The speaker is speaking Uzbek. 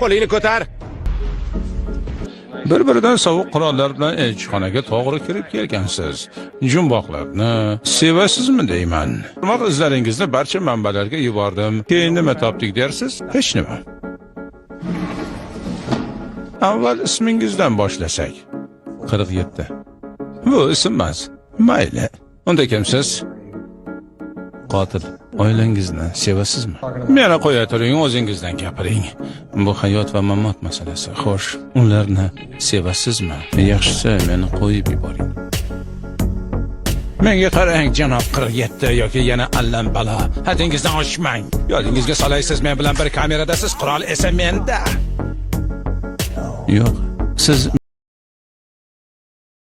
Qo'lingni ko'tar. Bir-biridan sovuq qurollar bilan elchixonaga to'g'ri kirib kelgansiz. Jumboqlarni sevasizmi deyman. Barmoq izlaringizni barcha manbalarga yubordim. Keyin nima topdik dersiz? Hech nima. Avval ismingizdan boshlasak. 47. Bu ism emas. Mayli. Unda kimsiz? Qotil. Oilangizni sevasizmi? Meni qo'ya turing, o'zingizdan gapiring. Bu hayot va mamot masalasi. Xo'sh, ularni sevasizmi? Yaxshisi meni qo'yib yuboring. Menga qarang, janob 47 yoki yana allam balo. Haddingizdan oshmang. Yodingizga solaysiz, men bilan bir kameradasiz, qurol esa menda. Yo'q, siz